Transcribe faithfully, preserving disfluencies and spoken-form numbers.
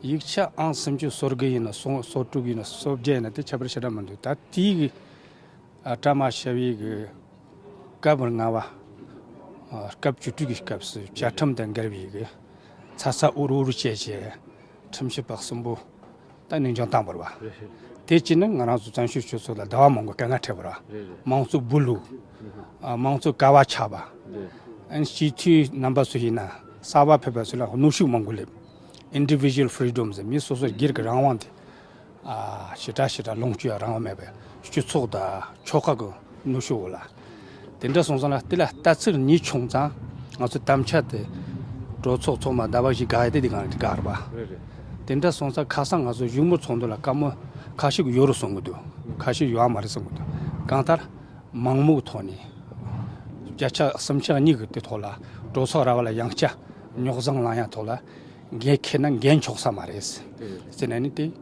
ཡིག་ཆ་ཨང་སུམ་ཅུ་སོ་དགུ་ཡིན་ན་སོ་སོ་དྲུག་ཡིན་ན་སོ་བརྒྱད་ཡིན་ན་དེ་ཁྱད་པར་ཞེ་དྲག་མི་འདུག་ད་དེའི་གི་ཨ་བཀྲ་མ་ཤིས་པའི་གི་སྐབས་ལྔ་པ་ཨ་སྐབས་བཅུ་དྲུག་གི་སྐབས་སུ་བཅའ་ཁྲིམས་དང་འགལ་བའི་གི་ཚ་ཚ་འུར་འུར་བྱས་བྱས་ཁྲིམས་ཞིབ་པ་གསུམ་པོ་ད་ནུས་འགྱངས་བཏང་བ་རེད་བ། དེ་གཅིག་ནི་ང་རང་ཚོ་བཙན་བྱོལ་སྤྱི་ཚོགས་ལ་ཟླ་བ་མང་པོ་དཀའ་ངལ་འཕྲད་པ་རེད་བ། མང་གཙོ་སྦུལ་ལུག་ཨ་མང་གཙོ་ཀ་བ་ཆག་པ། ཨན་སྤྱི་འཐུས་རྣམ་པ་ཚོ་ཡིན་ན་གསར་པ་ཕེབས་པ་ཚོ་ལ་གནོན་ཤུགས་མང་པོ་སླེབས། Individual freedom ཟེར་མི་སོ་སོའི་སྒེར་གྱི་རང་དབང་དེ་ཨ་ཞེ་དྲག་ཞེ་དྲག་ལོངས་སྤྱོད་ཡ་རང་དབང་མེད་པའི་སྤྱི་ཚོགས་དང་ཆོལ་ཁ་གི་གནོན་ཤུགས་འོག་ལ། དེ་འདྲ་སོང་ཙང་ལ་དེ་ལ་ལྟ་ཚུལ་གཉིས་བྱུང་ཙང་ང་ཚོ་དམ་བཅའ་དེ་གྲོས་ཚོགས་ཚོགས་མ་ཟླ་བ་བཞི་འགག་ཡ་དེ་དེ་གང་འགག་རེད་པ། རེད་རེད། དེ་འདྲ་སོང་ཙང་ཁ་སང་ང་ཚོ་བཞུགས་མོལ་ཚོགས་འདུ་ལ་བཀའ་མོལ་ཁ་ཤས་ཀྱི་ཡོད་རུ་སོང་གི་འདུག་ཁ་ཤས་ཡོད་མ་རེད་སོང་གི་འདུག་གང་ལྟར་མང་མོས་ཐོག་ནས་བརྒྱ་ཆ་སུམ་ཆ་གཉིས་ཀྱི་དེ་ཐོག་ལ་གྲོས་ཚོགས་ར་བ་ལ་ཡང་བསྐྱར་རྙོག་ཟིང་ལངས་ཡ་ཐོག་ལ་འགན་འཁྱེར་ན་འགན་འཁྱོག་ས་མ་རེད་ཟེར་ནས་ནི་དེ།